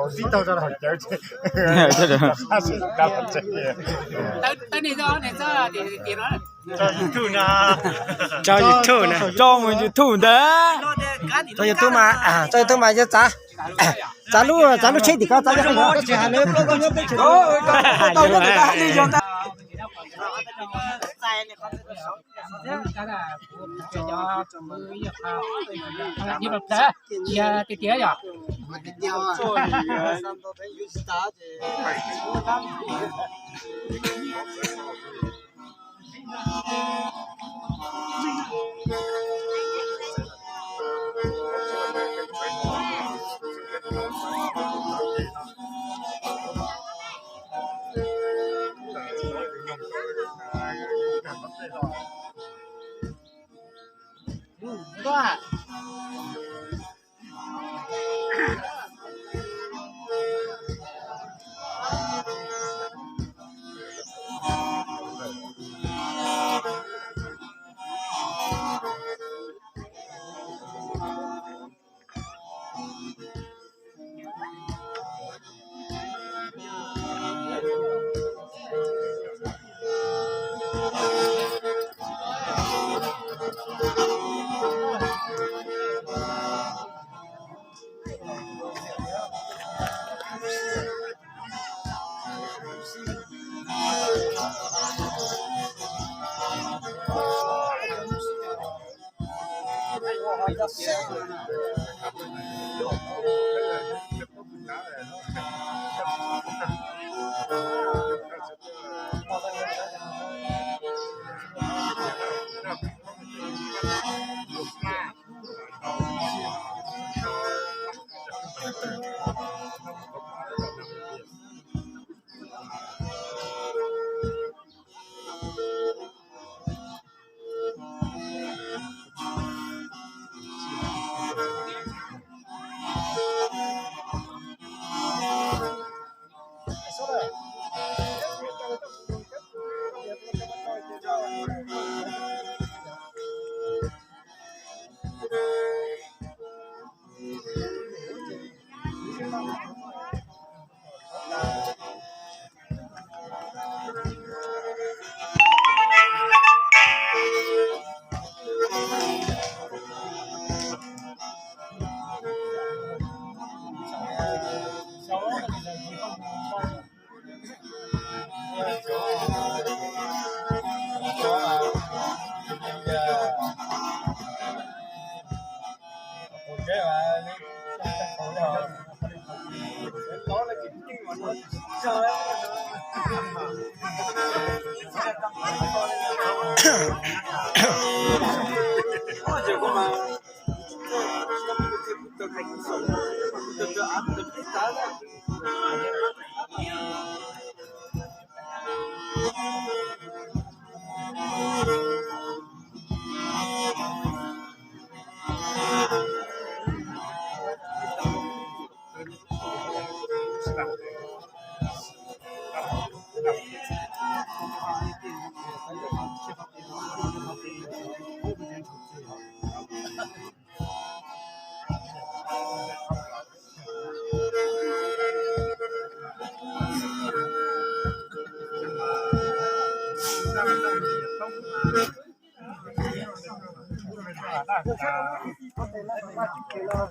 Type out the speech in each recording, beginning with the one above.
Tsis tau tso hauv cawv, tso YouTube na, tso mus YouTube ntag. Tso YouTube mas, tso YouTube mas yog txav, txav lub, txav lub tsheb tim ko txav.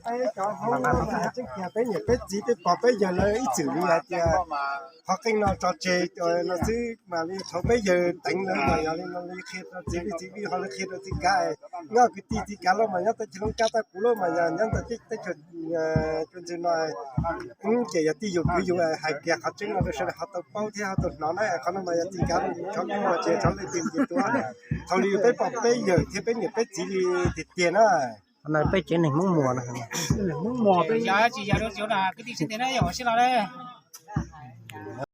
Peb cov Hmoob tseem kiag peb niam peb txiv peb pog peb yawg lawv ib txwm li hais tias qhov qeej no tso tseg no xwb mas li thaum peb yawg teev lawv mas yog li no li qhia rau txiv vij txiv vij ho li qhia rau txiv kav, nyob kwv tij txiv kav loj mas nyob teb chaws Looj Kab tau kuv loj mas yog nyob ntawm teb chaws Cuaj Ntxwg no ces yog tij yus kwv yus hais kiag qhov tseeb no rau sawv daws ho tau paub thiab ho tau hnov na. Qhov no mas yog txiv kav loj, tshov kuj tsis yog tshov leej twg nce tuaj, thaum li yus peb pog peb yawg thiab peb niam peb txiv li tiag tiag na. Qhov no peb tsev neeg Hmoob Muas no.